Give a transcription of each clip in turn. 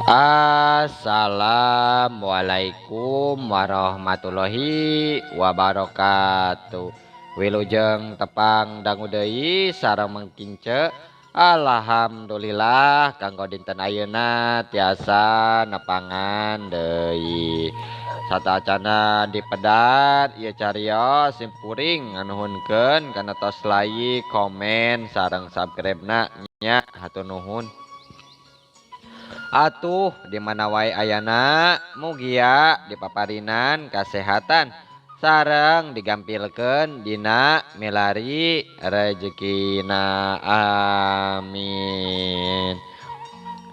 Assalamualaikum warahmatullahi wabarakatuh. Wilujeng tepang dangu deui sareng mengkince. Alhamdulillah kanggo dinten ayeuna tiasa nepangan deui. Satacana dipedar ieu carios simkuring nganuhunkeun kana tos like, komen sareng subscribe-na nya hatur nuhun. Atuh di mana wae ayana mugia dipaparinan kasehatan sareng digampilkeun dina milari rejekina, amin.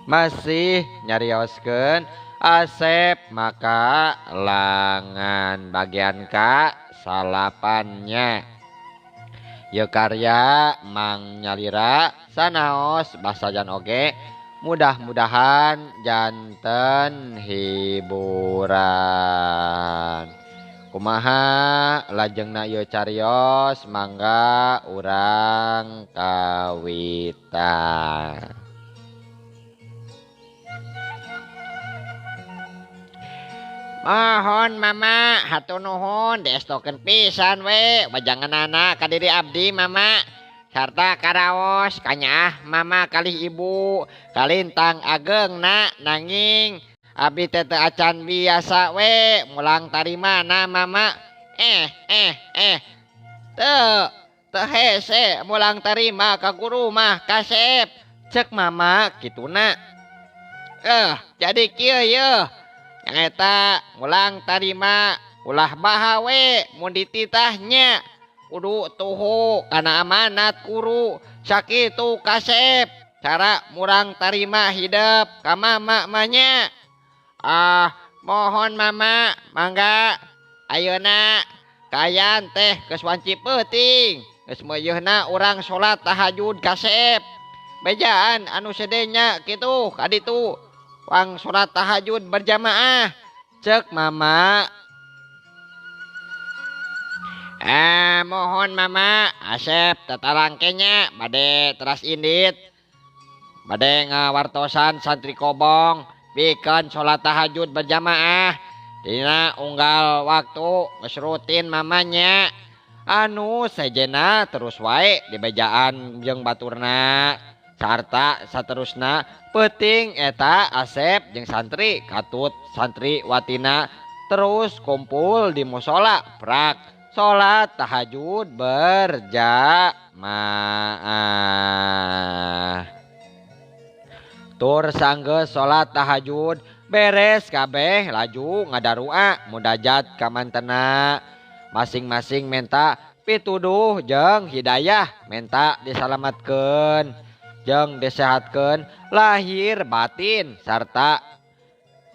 Masih nyarioskeun Asep maka langan bagian ka salapannya. Ye karya Mang Nyalira sanaos basajan oge mudah-mudahan janten hiburan. Kumaha lajengna ieu carios mangga urang kawitan. Mohon mama hatur nuhun diestokeun pisan we wajanganana ka diri abdi mama. Sarta karaos kanyaah mama kalih ibu kalintang agengna nanging abdi teh teu acan biasa we mulang tarimana mama. Teu hese mulang tarima ka guru mah kasep cek mama kituna. Jadi kieu yeuh nyaeta mulang tarima ulah baha we mun dititahnya. Kudu tuhu kana amanat guru sakitu kasep cara murang tarima hidep ka mama mah nya. Mohon mama mangga ayeuna kaayaan teh geus wanci peuting geus meuyeuhna urang salat tahajud kasep bejaan anu sedenya kitu ka ditu wang salat tahajud berjamaah cek mama. Mohon mama Asep tatarangkenya bade teras indit bade ngawartosan santri kobong pikeun salat tahajud berjamaah dina unggal waktu geus rutin mamanya anu sejena terus wae dibejaan jeung baturna sarta saterusna peuting eta Asep jeung santri katut santri watina terus kumpul di musola prak salat tahajud berjamaah. Tur sanggeus salat tahajud beres kabeh laju ngadarua mudajat ka mantena. Masing-masing menta pituduh jeung hidayah menta disalamatkeun jeung disehatkeun lahir batin sarta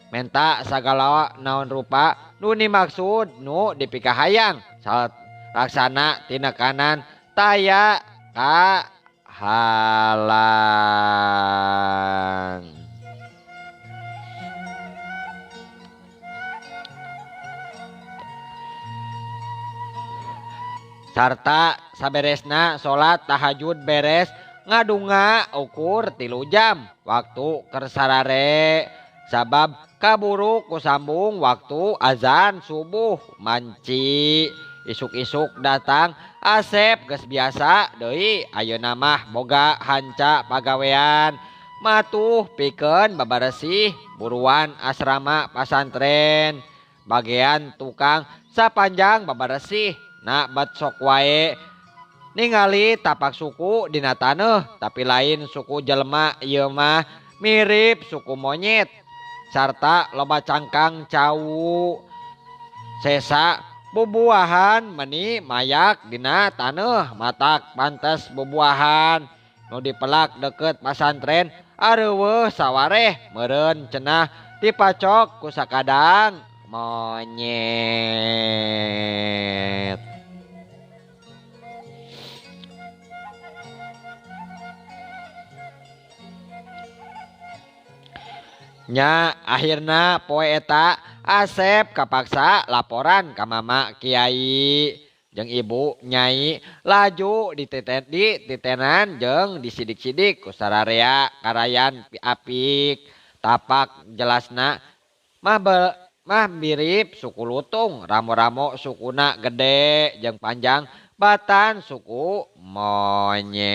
menta sagala naon rupa nu dimaksud nu dipikahayang laksana tina kanan taya kahalang. Sarta saberesna salat tahajud beres ngadunga ukur 3 jam waktu kersarare sabab kaburu kusambung waktu azan subuh manci. Isuk-isuk datang Asep geus biasa deui ayeuna mah boga hanca pagawean matuh pikeun babaresih buruan asrama pasantren bagian tukang sapanjang babaresih na bet sok wae ningali tapak suku dina taneuh tapi lain suku jelema ieu mah mirip suku monyet sarta loba cangkang cau sesa bubuahan meni mayak dina taneuh matak pantes bubuahan nu dipelak deket pasantren areuweuh sawareh meureun cenah dipacok ku sakadang monyet. Nya akhirna poe eta Asep kapaksa laporan ka mama kiai jeung ibu nyai laju dititenan jeung disidik-sidik ku sararea karayan apik. Tapak jelasna mah mah mirip suku lutung ramo-ramo sukuna gede jeung panjang batan suku monyet.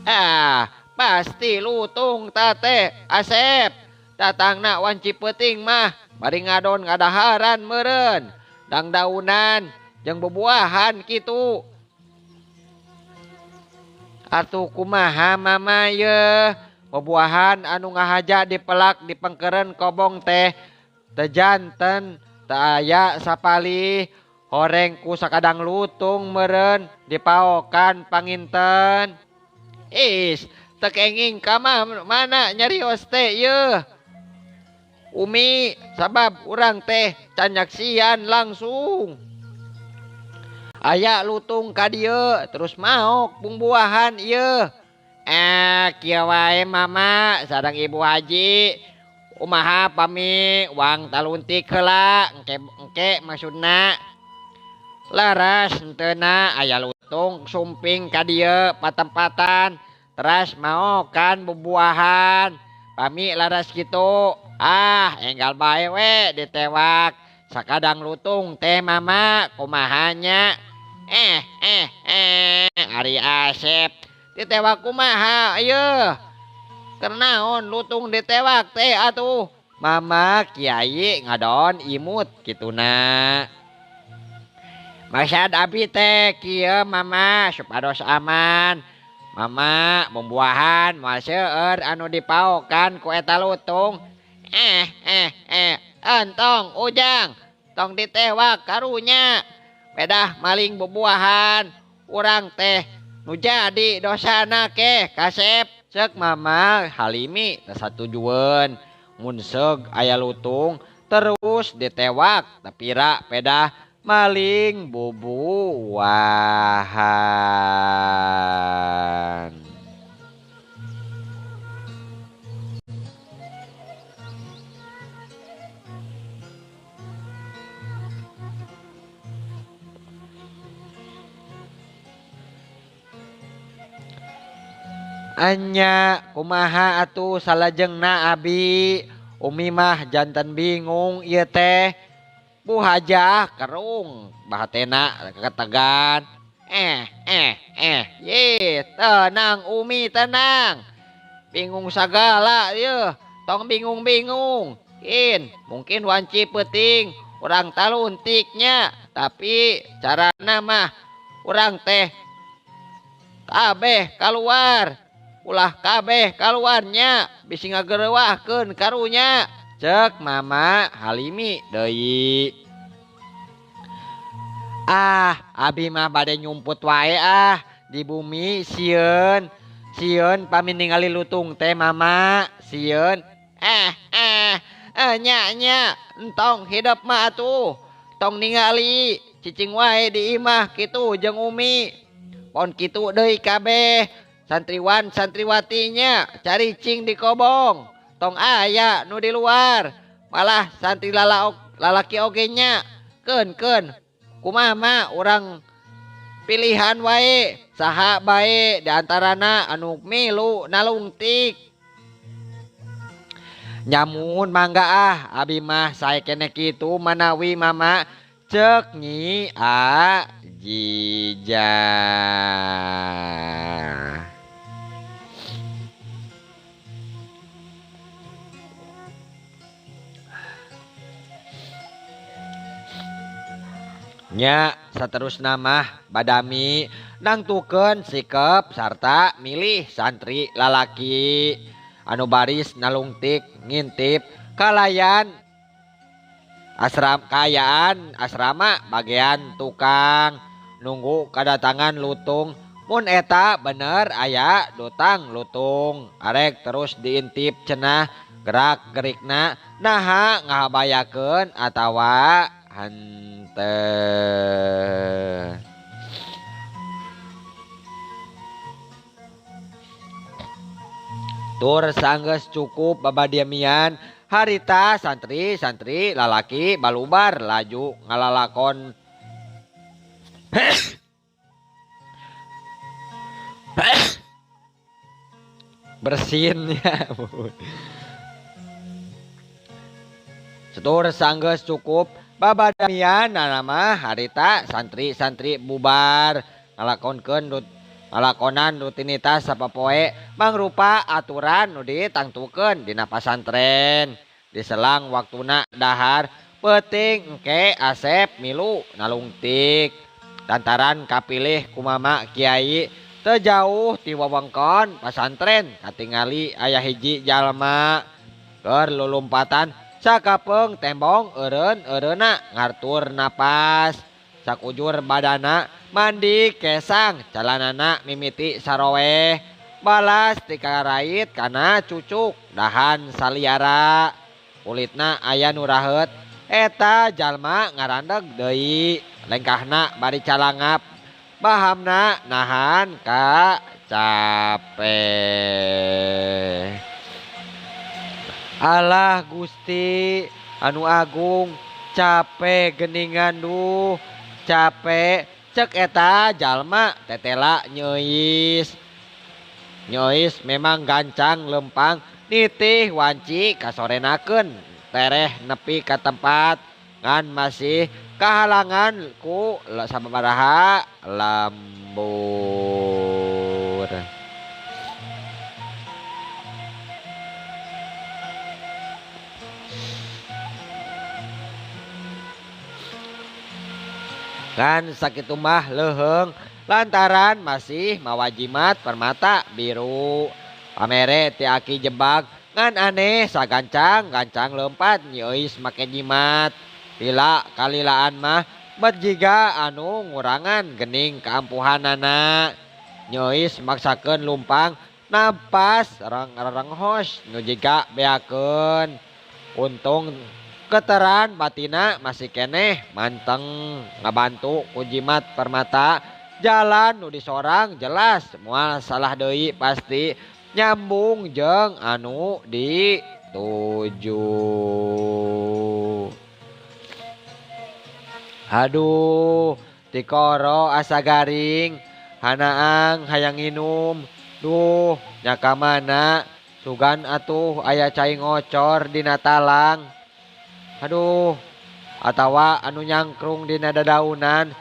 Ah, pasti lutung tate Asep. Datangna wanci peuting mah bari ngadon ngadaharan meureun, dangdaunan jeung bubuahan kitu. Atuh kumaha mama yeuh, bubuahan anu ngahaja dipelak dipengkeureun kobong teh teu janten teu aya sapalih horeng ku sakadang lutung meureun dipaokan panginten. Is, teu kenging ka mana nyarios teh yeuh. Umi sabab urang teh can nyaksian langsung. Aya lutung ka dieu terus maok bungbuahan ieu. Kieu wae mama sareng ibu haji. Kumaha pami wang taluntik heula engke engke maksudna. Leres henteu na aya lutung sumping ka dieu patempatan teras maokan bubuahan. Pami leres kitu. Ah enggal bae we ditewak sakadang lutung teh mama kumaha nya. Eh eh eh ari Asep ditewak kumaha ieu. Keur naon lutung ditewak teh atuh. Mama kiai ngadon imut kituna. Maksad abi teh kieu mama supados aman. Mama bumbuahan moal seueur anu dipaokan ku eta lutung. Eh eh eh entong ujang tong ditewak karunya. Pedah maling bubuahan urang teh nu jadi dosana keh kasep. Cek mama Halimi teu satujueun mun seug aya lutung terus ditewak tepira pedah maling bubuahan. Anya kumaha atuh salajengna abi. Umi mah jantan bingung ieu teh. Bu hajah kerung bahatena ketegan. Eh eh eh ye tenang Umi tenang. Bingung sagala yeuh tong bingung-bingung. In mungkin wanci peuting urang taluntiknya tapi carana mah urang teh kabeh kaluar. Ulah kabeh kaluarnya bisi ngagerewahkeun karunya. Cek mama Halimi deui. Ah, abi mah bade nyumput wae ah di bumi sieun. Sieun pami ningali lutung teh mama, sieun. Eh eh eh nya nya entong hidep mah atuh. Tong ningali cicing wae di imah kitu jeung Umi. Pon kitu deui kabeh. Santriwan santriwatinya caricing di kobong tong aya nu di luar malah santri lalaki oge nya keun keun kumaha urang pilihan wae saha bae di antarana anu milu nalungtik nyamun mangga ah abi mah sae keneh kitu manawi mama cek Nyi Ajijah. Nya saterusna mah badami nangtukeun sikep sarta milih santri lalaki anu baris nalungtik ngintip kalayan asram kaayaan asrama bagian tukang nunggu kadatangan lutung mun eta bener aya dutang lutung arek terus diintip cenah gerak gerikna naha ngahabayakeun atawa henteu. Tur sanggeus cukup babadiamian harita santri-santri lalaki balubar laju ngalalakon Bersin ya. Setur sanggeus cukup babadamian mah harita santri-santri bubar ngalakonkeun ngalakonan rutinitas sapopoe mangrupa aturan nu ditangtukeun dina pasantren. Diselang waktuna dahar peuting engke Asep milu nalungtik. Lantaran kapilih ku mama kiai teu jauh ti wewengkon pasantren katingali aya hiji jalma keur lulumpatan sakapeung tembong eureun-eureunna ngartur napas. Sakujur badana mandi kesang calanana mimiti saroweh balas tikarait kana cucuk dahan saliara kulitna aya nu raheut eta jalma ngarandeg deui lengkahna bari calangap bahamna nahan ka cape. Alah Gusti anu agung cape geningan duh cape cek eta jalma tetela nyeis. Nyeis memang gancang lempang nitih wanci kasorenakeun tereh nepi ka tempat ngan masih kahalangan ku sababaraha lembur. Kan sakitu mah leuheung lantaran masih mawa jimat permata biru. Pamere ti aki jebak ngan aneh sagancang-gancang lompat nyeus make jimat. Lila kalilaan mah bet jiga anu ngurangan gening kaampuhanana. Nyeus maksakeun lumpang napas reng-renghos nu jiga beakeun. Untung keteran batina masih keneh manteng ngabantu ku jimat permata jalan nu disorang jelas moal salah deui pasti nyambung jeung anu dituju. Aduh tikoro asa garing hanaang hayang nginum duh nya ka mana sugan atuh aya cai ngocor dina talang. Aduh atawa anu nyangkrung dina dadaunan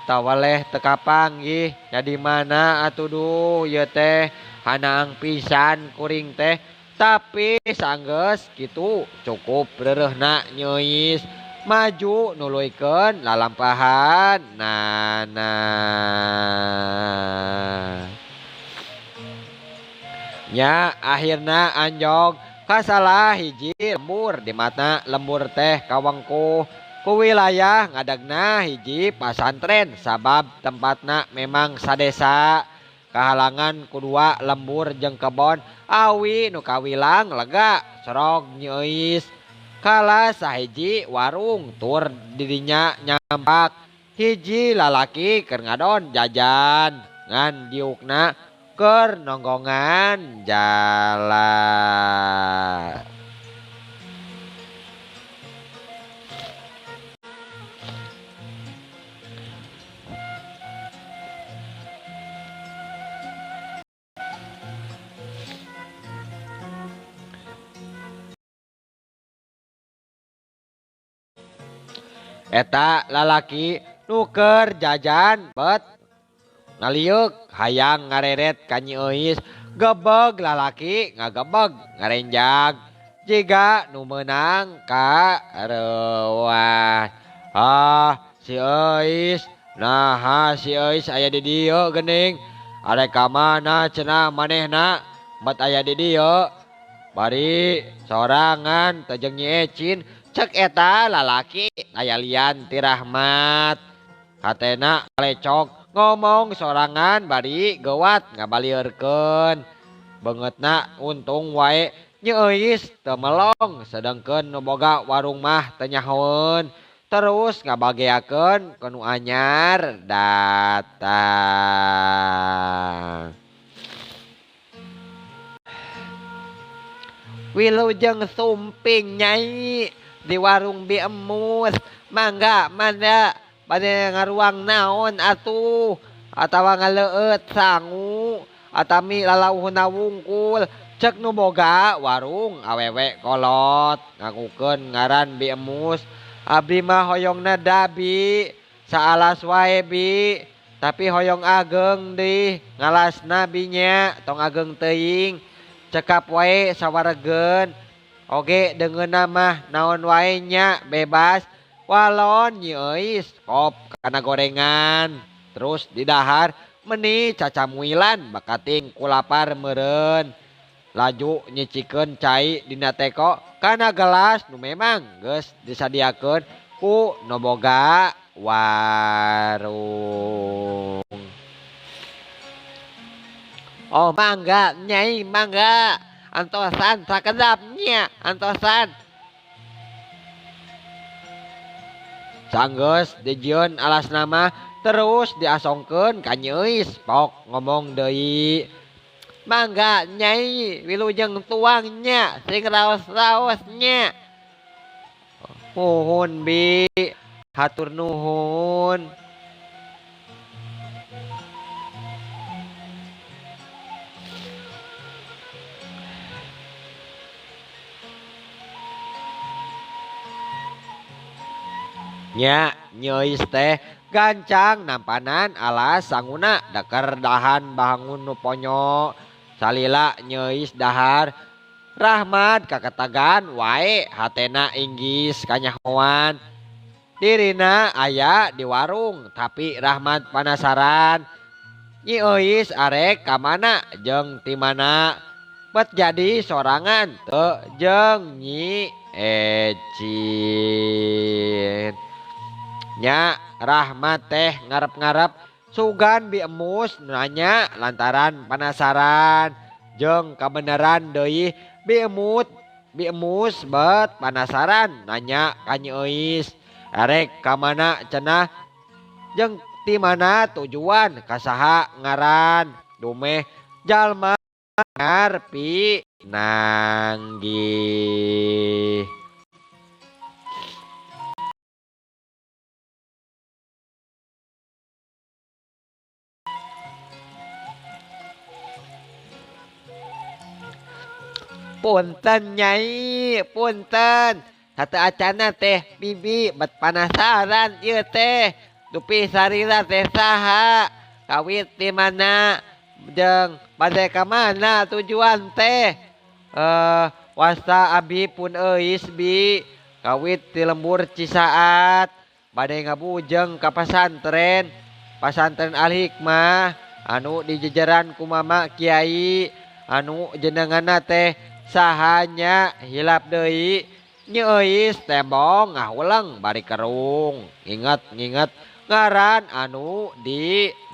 tawaleh teu kapanggih nya di mana atuh duh ieu teh hanaang pisan kuring teh tapi sanggeus kitu cukup reureuhna nyeus maju nuluykeun lalampahan nana. Nya akhirna anjog kasalah hiji lembur di mana lembur teh kawengkuh ku wilayah ngadegna hiji pasantren sabab tempatna memang sadesa kahalangan kudua lembur jeung kebon awi nu kawilang lega sorog nyeus kala sahiji warung tur didinya nyampak hiji lalaki keur ngadon jajan ngan diukna keur nonggongan jalan. Eta lalaki nu keur jajan bet ngaliuk hayang ngareret ka Nyi Euis gebeg lalaki ngagebeg ngarenjag jiga nu meunang ka reuas. Ah si Euis naha si Euis aya di dieu geuning arek ka mana cenah manehna bet aya di dieu bari sorangan teh jeung Nyi Ecin cek eta lalaki aya lian ti rahmat hatena lecok ngomong sorangan bari geuwat ngabalieurkeun beungeutna untung wae Nyi Euis teu melong sedengkeun nu boga warung mah teu nyahoeun terus ngabageakeun ke nu anyar datang. Wilujeng sumping nyai di warung Bi Emus mangga mana bade ngaruang naon atuh atawa ngaleueut sangu atami lalauhna wungkul Cek nu boga warung awewe kolot ngakukeun ngaran Bi Emus. Abdi mah hoyongna dabi saalas wae bi, tapi hoyong ageng dih ngalasna bi nya tong ageng teuing. Cekap wae sawaregeun oge deungeunna mah naon wae nya bebas. Walon Nyi Euis kop kana gorengan terus didahar meni cacamuilan bakating kulapar meureun. Laju nyicikeun cai dina teko kana gelas nu memang geus disadiakeun ku nu boga warung. Oh mangga Nyai mangga antosan sakedap nya antosan. Sanggeus dijieun alasna mah terus diasongkeun ka Nyi Euis pok ngomong deui. Mangga Nyai wilujeng tuang nya sing raos-raos nya. Nuhun bi, hatur nuhun. Nya Nyi Euis teh gancang nampanan alas sanguna deker dahan bangun nu ponyo. Salila Nyi Euis dahar Rahmat kaketagan wae hatena inggis kanyahoan. Dirina aya di warung tapi Rahmat panasaran. Nyi Euis arek ka mana jeung ti mana bet jadi sorangan teu jeung Nyi Ecin. Nya Rahmat teh ngarep-ngarep sugan Bi Emus nanya lantaran panasaran jeung kabeneran deui Bi Emus bet panasaran nanya ka Nyi Euis arek ka mana cenah jeung ti mana tujuan ka saha ngaran dumeh jalma ngarpi nanggih. Punten Nyai, punten. Satu acana teh bibi bet panasaran ieu teh. Dupi sarira teh saha? Kawit di mana? Jeung bade ka mana tujuan teh? Wasta abi pun Euis bi. Kawit di lembur Cisaat. Bade ngabujeng ka pasantren. Pasantren Al Hikmah anu dijejeran ku Mama Kiai anu jenenganna teh sahanya hilap deui. Nyi Euis tembong ngahuleng bari kerung nginget-nginget ngaran anu dimaksud.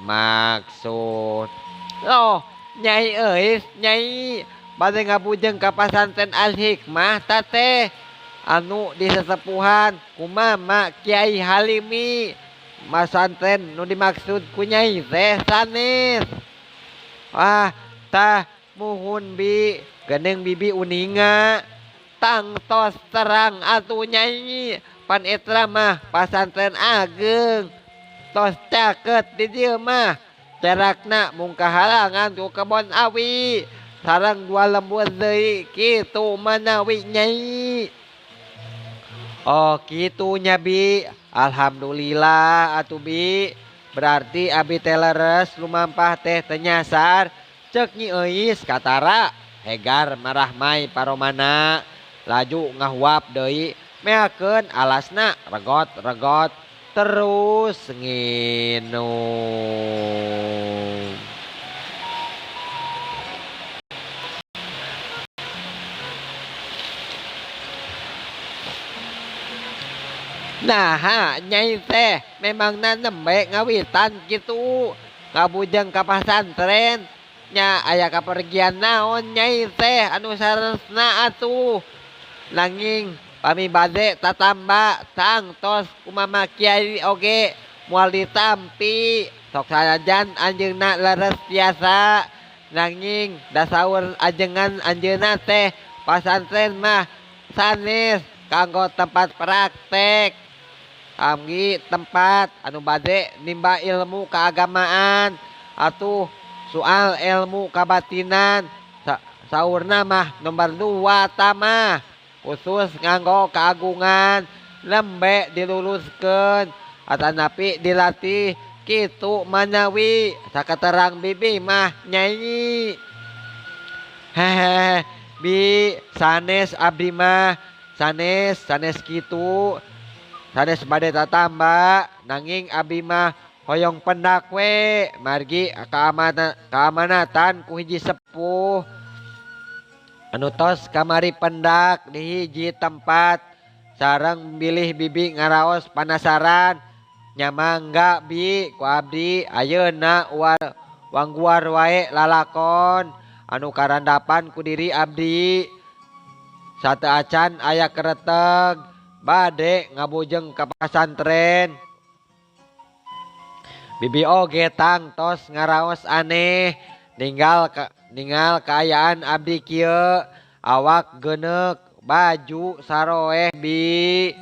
Loh Nyai Euis Nyai bade ngabujeng ka pasantren Al Hikmah ta teh anu disesepuhan ku Mama Kiai Halimi. Masantren nu dimaksud ku Nyai teh sanes. Wah tah muhun bi geuning bibi uninga tangtos terang atuh Nyai pan eta mah pasantren ageng tos caket di dieu mah jarakna mung kahalangan ku kebon awi sareng dua lembur deui kitu manawi Nyai. Oh kitu nya bi, alhamdulillah atuh bi, berarti abi teh leres lumampah teh teu nyasar. Cek Nyi Euis katara hegar marahmai paromana laju ngahuap deui meakeun alasna regot-regot terus nginum. Nah, Nyai teh memangna nembe ngawitan kitu ngabujeng ka pasantren nya aya kapergian naon Nyai teh anu saresna atuh. Nanging pami bade tatamba tangtos kumama kiai oge moal ditampi sok sanajan anjeunna leres biasa nanging dasaur ajengan anjeunna teh pasantren mah sanes kanggo tempat praktek amgi tempat anu bade nimba ilmu keagamaan atuh soal ilmu kabatinan Saurna mah nomor 2 tamah khusus nganggo keagungan lembe diluluskeun atanapi dilatih kitu manawi sakaterang bibi mah nyai. Hehehe bi sanes abdi mah sanes sanes kitu sanes bade tatamba nanging abdi mah hoyong pendak we margi keamanatan ku hiji sepuh anu tos kamari pendak di hiji tempat sareng bilih bibi ngaraos panasaran nyamangga bi ku abdi ayeuna wangguar wae lalakon anu karandapan ku diri abdi sate acan aya kereteg bade ngabujeng ka pasantren. Bibi oge tangtos ngaraos aneh ninggal kaayaan abdi kieu awak geuneuk baju saroeh bi.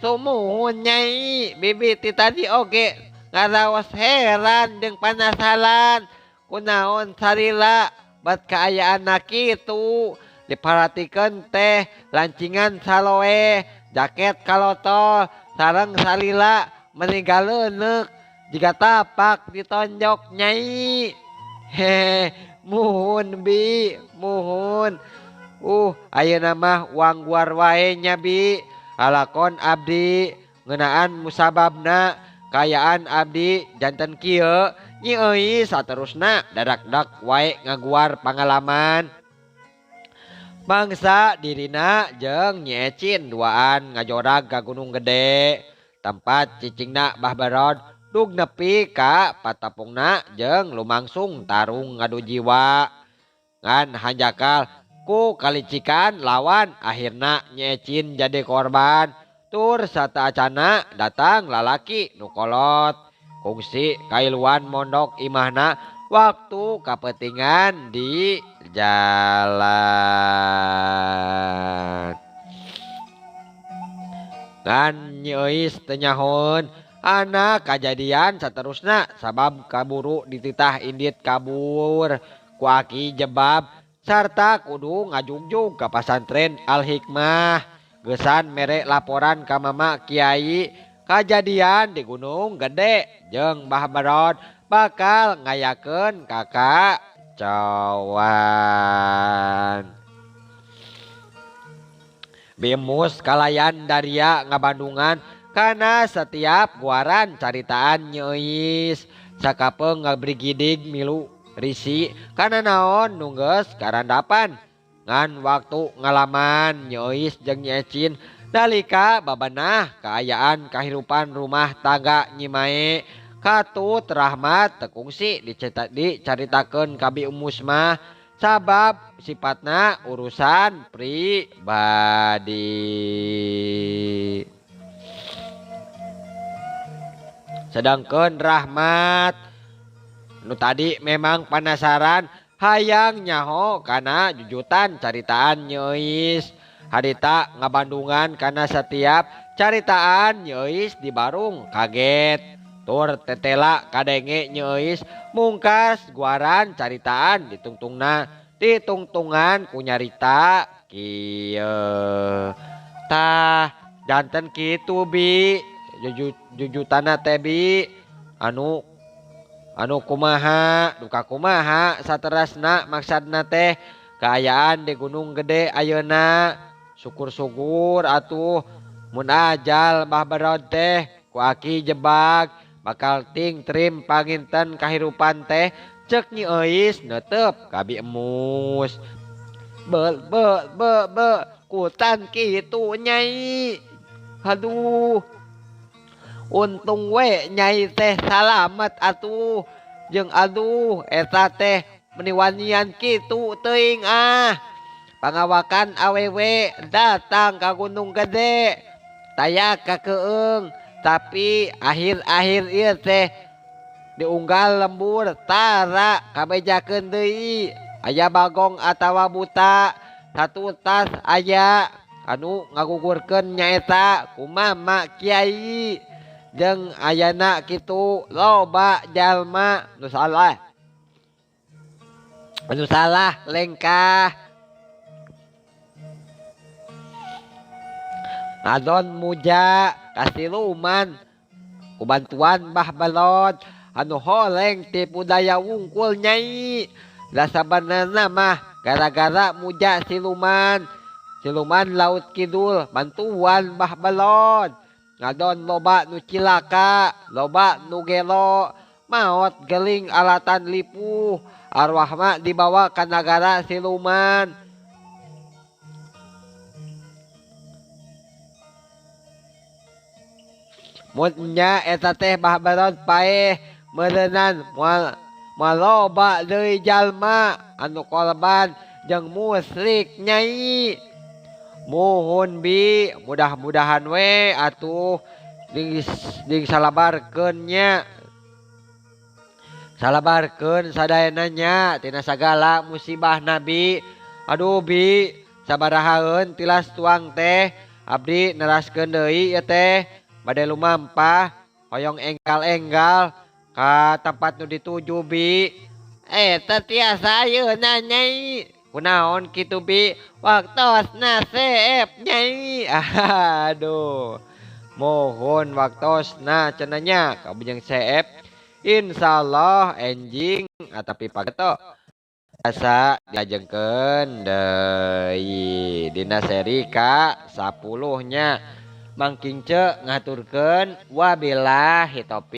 Sumuhun nyai bibi ti tadi oge ngaraos heran jeung panasaran kunaon sarila bat kaayaanna kitu diperhatikeun teh lancingan saloeh jaket kalotol sareng salila meninggaleuneuk jiga tapak ditonjok nyai. Hehe muhun bi muhun. Ayeuna mah wangguar wae nya bi lalakon abdi ngeunaan musababna kaayaan abdi janten kieu Nyi Euis saterusna dadak-dak wae ngaguar pangalaman mangsa dirina jeung Nyi Ecin duaan ngajorag ka Gunung Gede tempat cicingna Bah Barod dug nepi ka patapungna jeung lumangsung tarung ngadu jiwa ngan hanjakal ku kalicikan lawan akhirna Nyi Ecin jadi korban tur sataacana datang lalaki nu kolot kungsi kailuan mondok imahna waktu kapetingan di jalan. Ngan Nyi Euis teu nyahoeun anak kajadian saterusna sabab kaburu dititah indit kabur ku aki jebab sarta kudu ngajugjug ka pasantren Al Hikmah geusan mere laporan ka mama kiai kajadian di Gunung Gede jeung Bah Barod bakal ngayakeun kakak cawan. Bimus kalayan daria ngabandungan kana setiap guaran caritaan Nyi Euis sakapeung ngabrigidig milu risi kana naon nunggeus karandapan ngan waktu ngalaman Nyi Euis jeung Nyi Ecin nalika babanah kaayaan kahirupan rumah tangga Nyi Mae katut Rahmat tekungsi dicaritakeun ka Bi Umus mah sabab sifatna urusan pribadi. Sedangkan Rahmat nu tadi memang penasaran hayang nyaho kana jujutan caritaan Nyi Euis harita ngabandungan kana setiap caritaan Nyi Euis di barung kaget tur tetela kadenge Nyi Euis mungkas guaran caritaan ditungtungna ditungtungan ku nyarita kieu. Tah janten kitu bi jujutana teh bi anu kumaha duka kumaha saterasna maksadna teh kaayaan di Gunung Gede ayeuna syukur-syukur atuh mun ajal Bah Barod teh ku aki jebak bakal ting trim panginten kahirupan teh cek Nyi Euis neuteup ka Bi Emus. Be be be be kutan kitu nyai. Aduh untung we nyai teh salamet atuh jeung aduh eta teh meniwanian kitu teuing ah. Pangawakan awewe datang ka Gunung Gede taya kakeung tapi akhir-akhir ieu teh diunggal lembur tara kabejakeun deui aya bagong atawa buta satu tas aya anu ngagugurkeun nyaeta kumama kiai jeung ayana kitu loba jalma nu salah. Anu salah lengkah. Ngadon muja kasiluman ku bantuan Bah Balot anu holeng tipu daya wungkul nyai. Da sabenerna mah gara-gara muja siluman. Siluman laut kidul bantuan Bah Balot. Ngadon loba nu cilaka, loba nu gelo, maot geling alatan lipuh. Arwah mah dibawa ka nagara siluman. Mun nya eta teh Bah Balot paeh meureunan moal loba deui jalma anu korban jeung musyrik nyai. Muhun bi, mudah-mudahan we atuh disalabarkeun nya. Salabarkeun sadayana nya tina sagala musibah nabi. Aduh bi, sabarahaeun tilas tuang teh abdi neraskeun deui ieu teh. Bade lumampah hoyong enggal-enggal ka tempat nu dituju bi. Eta tiasa ayeuna nyai. Kunaon kitu bi? Waktosna seep nyai. Aduh. Mohon waktosna cenah nya kabujeng seep. Insyaallah enjing atapi pageto asa diajengkeun deui dina seri ka 10 nya. Mangking ce ngaturkeun wabillahi taufik.